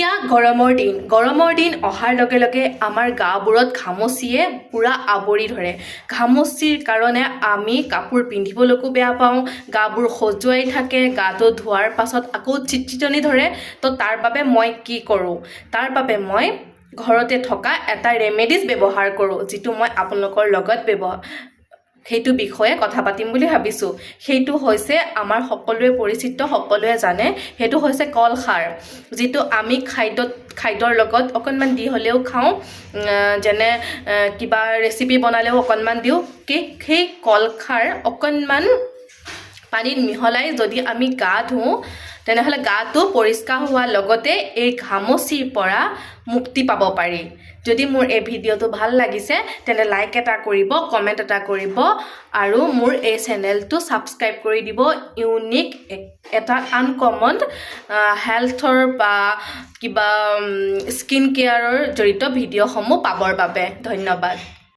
এতিয়া গৰমৰ দিন। গৰমৰ দিন অহাৰ লগে লগে আমাৰ গাবোৰত ঘামচিয়ে পূৰা আৱৰি ধৰে। ঘামচিৰ কাৰণে আমি কাপোৰ পিন্ধিবলৈকো বেয়া পাওঁ, গাবোৰ খজুৱাই থাকে, গাটো ধোৱাৰ পাছত আকৌ চিটচিটনি ধৰে। তো তাৰ বাবে মই কি কৰোঁ? তাৰ বাবে মই ঘৰতে থকা এটা ৰেমেডিজ ব্যৱহাৰ কৰোঁ, যিটো মই আপোনালোকৰ লগত সেইটো বিষয়ে কথা পাতিম বুলি ভাবিছোঁ। সেইটো হৈছে আমাৰ সকলোৱে পৰিচিত, সকলোৱে জানে, সেইটো হৈছে কলখাৰ, যিটো আমি খাদ্যৰ লগত অকণমান দি হ'লেও খাওঁ, যেনে কিবা ৰেচিপি বনালেও অকণমান দিওঁ। কি সেই কলখাৰ অকণমান পানীত মিহলাই যদি আমি গা ধুওঁ, তেনেহ'লে গাটো পৰিষ্কাৰ হোৱাৰ লগতে এই ঘামচিৰ পৰা মুক্তি পাব পাৰি। যদি মোৰ এই ভিডিঅ'টো ভাল লাগিছে, তেন্তে লাইক এটা কৰিব, কমেণ্ট এটা কৰিব আৰু মোৰ এই চেনেলটো ছাবস্ক্ৰাইব কৰি দিব, ইউনিক এটা আনকমন হেল্থৰ বা কিবা স্কিন কেয়াৰৰ জড়িত ভিডিঅ'সমূহ পাবৰ বাবে। ধন্যবাদ।